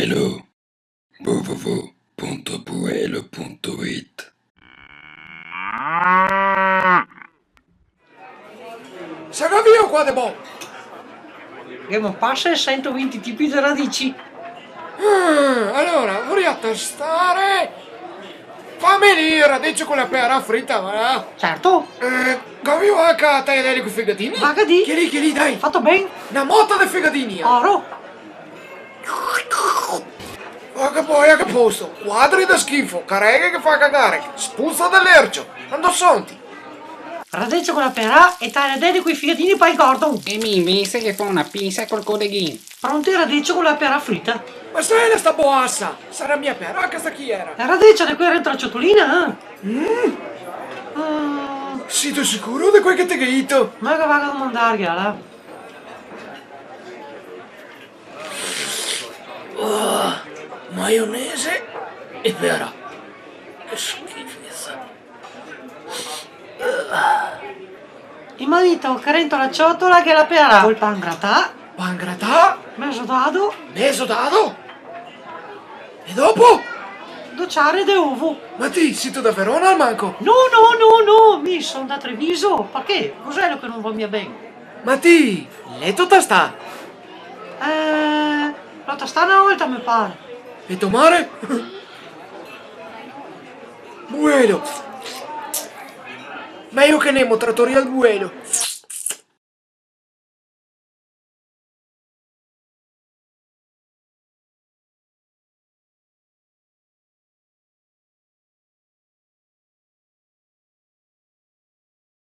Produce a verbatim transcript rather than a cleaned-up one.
Buelo, w w w punto buelo punto it. Sa gavìo qua de bon? Ghemo pasa e sentovinti tipi de radici. Ah, alora, voria tastare. Fame lì, radicio co la pearà frita, va là. Certo. Eh, gavìo anca tajadelli coi fegatini? Vaga dì. Chi lì, chi lì, dai. Fato ben. Na mota de fegatini, eh. Oro. Ma che boia, che posto! Quadri da schifo, careghe che fa cagare, spuzza de lercio, ma ndove sonti? Radicio co la pearà e tajadelli coi fegatini par el Gordon. E mi invese ghe fao na pizza col codeghin. Pronti, radicio co la pearà frita. Ma sa ela sta boasa? Sarà mia pearà chesta chi era? Radicio de quea rento la ciotolina, eh? Mm. Ah. Sito sicuro de quel che te ghè dito? Ma che vago a domandarghe, là? Oh, maionese e pearà. Che schifeza. I m'à dito che rento la ciotola ghe ghe la pearà. Col pan gratà. Pan gratà? Mezo dado. Mezo dado? E dopo? Do ciare de ovo. Ma ti, sito da Verona almanco? No, no, no, no, mi son da Treviso. Parché? Cos'elo che no va mia ben? Ma ti, l'eto tastà? Eh, l'ò tastà na volta, me pare. E to mare? Buelo! Mejo che nemo, Trattoria El Buelo.